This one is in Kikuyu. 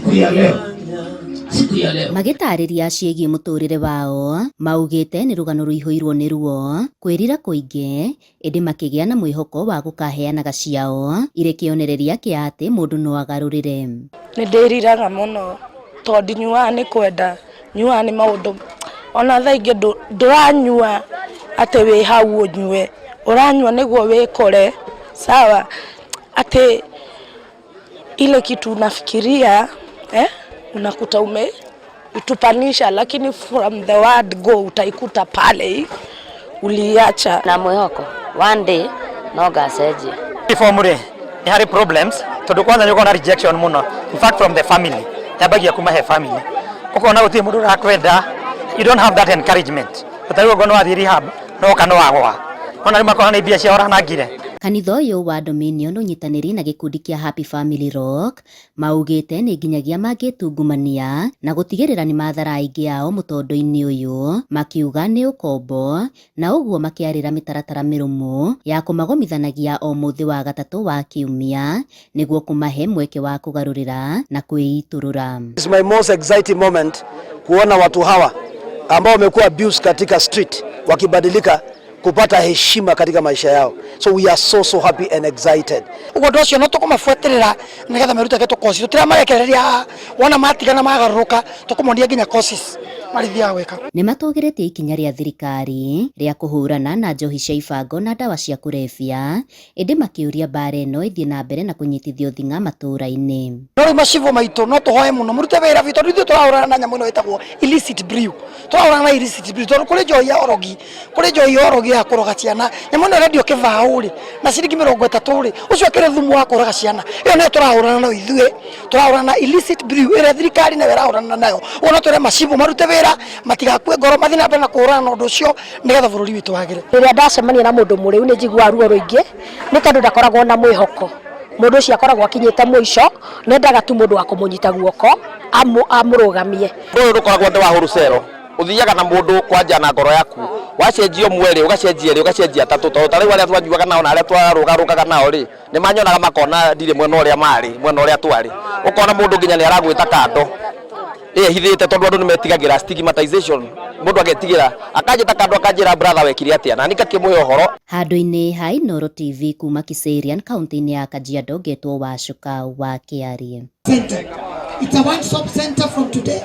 Siku ya leo, siku ya leo. Magĩtarĩria ciĩgiĩ mũtũrĩre wao, maugĩte nĩ rũgano rũihũirwo nĩ ruo, kwĩrira kũingĩ, ĩndĩ makĩgĩa na mwĩhoko wa gũkaheanaga ciao irĩ kĩonereria kĩa atĩ mũndũ no agarũrĩre. Nĩ ndĩriraga mũno tondũ ndinyuaga nĩ kwenda, nyuaga nĩ maũndũ ona thaa ingĩ ndũranyua atĩ wĩ hau ũnyue, ũranyua nĩguo wĩkore sawa, atĩ ile kitu unafikiria unakuta umeitupanisha, lakini from the word go utaikuta pale uliacha. Na mwĩhoko one day no ngacenjia. Form rĩ, nĩ harĩ problems tondũ kwanza nĩ ũkoragwo na rejection mũno, in fact from the family, yambagia kuma he family, ũkona gũtirĩ mũndũ ũrakwenda, you don't have that encouragement. Ta rĩu okorwo nĩ wathiĩ rehab no kana wagwa ona rĩu makona nĩ mbia ciao ũranangire. Kanitha ũyũ wa Dominion ũnyitanĩri na gĩkundi kĩa Happy Family Rock maugĩte nĩ nginyagia mangĩtungumania na gũtigĩrĩra nĩ mathara aingĩ ao mũtondo-inĩ ũyũ, makiuga nĩ ũkombo na ũguo makĩarĩra mĩtaratara mĩrũmu ya kũmagomithanagia o mũthĩ wa gatatũ wa kiumia nĩguo kũmahe mweke wa kũgarũrĩra na kwĩitũrũra. It's my most exciting moment kuona watu hawa ambao wamekuwa abused katika street wakibadilika kupata heshima katika maisha yao. So we are so so happy and excited. Ũguo ũndũ ũcio no tũkũmabuatĩrĩra nĩgetha merute tũkoci tũtiramarekereria, wona matigana magarũrũka tũkũmonia nginya courses marithiaga gwĩka. Nĩ matũgĩrĩtie ikinya rĩa thirikari rĩa kũhũrana na njohi cia ibango na ndawa cia kũrebia, ĩndĩ makĩũria mbara ĩno ĩthiĩ na mbere na kũnyitithio thing'a matũũra-inĩ. No rĩu macibũ maitũ no tũhoe mũno mũrute wĩra biũ, tondũ ithuĩ tũrahũrana na nyamũ ĩno ĩtagwo illicit brew, tũrahũrana na illicit brew tondũ kũrĩ njohi ya orogi, kũrĩ njohi ya orogi ya kũroga ciana. Nyamũ ĩno ĩrendio kĩbaũ rĩ na ciringi 30 rĩ, ũcio akĩrĩ thumu wa kũraga ciana. Ĩyo nĩyo tũrahũrana nayo ithuĩ, tũrahũrana na illicit brew ĩrĩa thirikari nayo ĩrahũrana nayo. Ũguo no twĩre macibũ marute wĩra, matigakue ngoro, mathiĩ na mbere na kũhũrana na ũndũ ũcio nĩgetha bũrũri witũ wagĩre. Rĩrĩa ndacemania na mũndũ mũrĩu nĩ njiguaga ruo rũingĩ nĩ tondũ ndakoragwo na mwĩhoko. Mũndũ ũcio akoragwo akinyĩte mũico, nendaga tu mũndũ wa kũmũnyita guoko amũrũgamie. Ũyũ ndũkoragwo atĩ wa wholesale, ũthiaga na mũndũ kwanja na ngoro yaku, wacenjia ũmwe rĩ, ũgacenjia erĩ, ũgacenjia atatũ, tondũ ta rĩu arĩa twanyuaga nao na arĩa twarũgarũgaga nao rĩ, nĩ manyonaga makona ndirĩ mwena ũrĩa marĩ, mwena ũrĩa twarĩ, ũkona mũndũ nginya nĩ aragwĩta kando ehithĩte tondũ andũ nĩ metigagĩra stigmatization, mũndũ agetigĩra akanjĩta kando akanjĩra, "Brother, wekire atĩa?" Na niĩ ngakĩmũhe ũhoro. Handũ-inĩ ha Inooro TV kuma Kiserian, kaunti-inĩ ya Kajiado, ngetwo Wacuka wa Kĩarie. Center. It's a one-stop center from today.